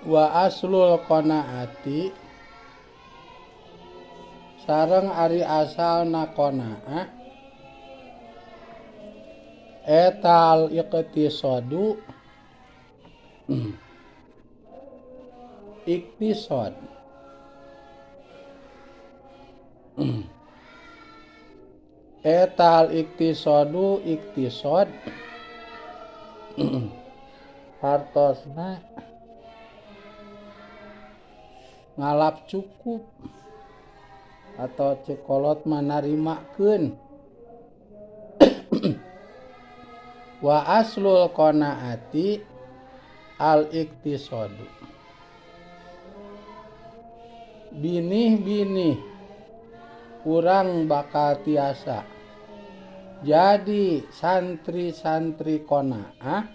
Wa aslul qanaati sareng ari asalna qanaah eta al iqtisadu iktisad eta al iktisadu iktisad hartosna ngalap cukup atau cekolot mah narimakeun wa aslul qanaati al iktisadu binih-binih urang bakal tiasa jadi santri-santri qanaah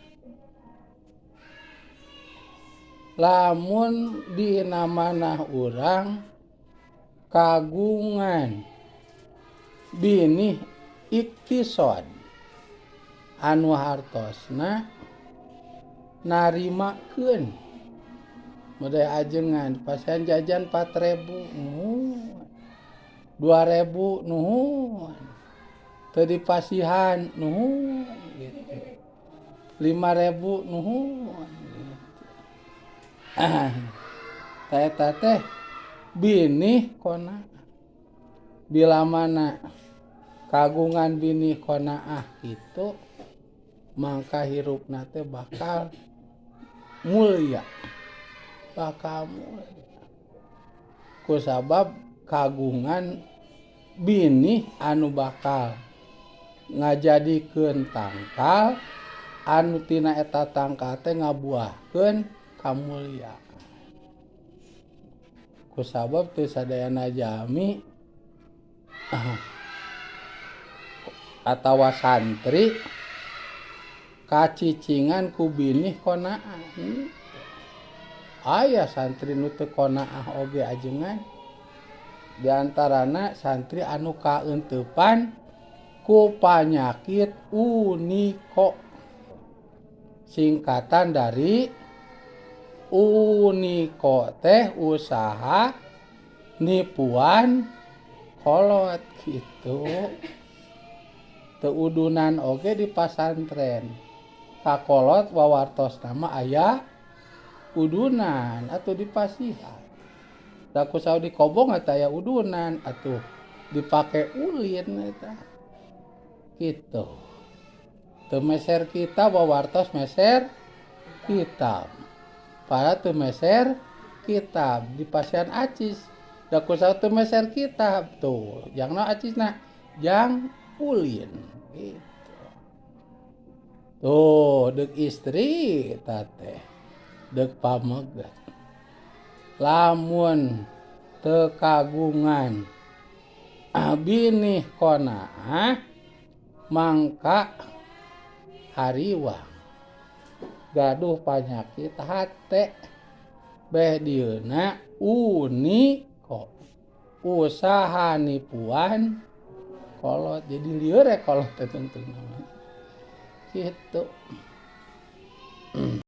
lamun dina manah urang kagungan binih iktisad anu hartosna narimakeun model ajengan pasihan jajan 4000 nuhun 2000 nuhun teu dipasihan nuhun gitu 5000 nuhun gitu. Tah eta teh binih qanaah bila mana kagungan binih qanaah kitu mangka hirupna teh bakal mulia bakal mulia kusabab kagungan binih anu bakal ngajadikeun tangkal anu tina eta tangkal teh ngabuahkeun kamuliaan kusabab teu sadayana jalmi atawa santri kacicingan ku binih qanaah aya santri nu teu qanaah oge ajengan diantarana santri anu kaeuntepan ku panyakit uniko singkatan dari uniko teh usaha nipuan kolot gitu teu udunan oge di pasantren kakolot wawartos nama aya udunan atuh dipasihan da ku saur dikobong eta aya udunan atuh dipake ulin eta kitu teu meser kitab wawartos meser kitab para teu meser kitab dipasihan acis da ku saur teu meser kitab tuh jangna acisna jang ulin gitu tuh deuk istri eta teh deuk pameget lamun teu kagungan binih qanaah mangka hariwang gaduh panyakit hate beh dieuna uniko usaha nipuan kolot jadi lieur we kolot teh tungtungna mah kitu.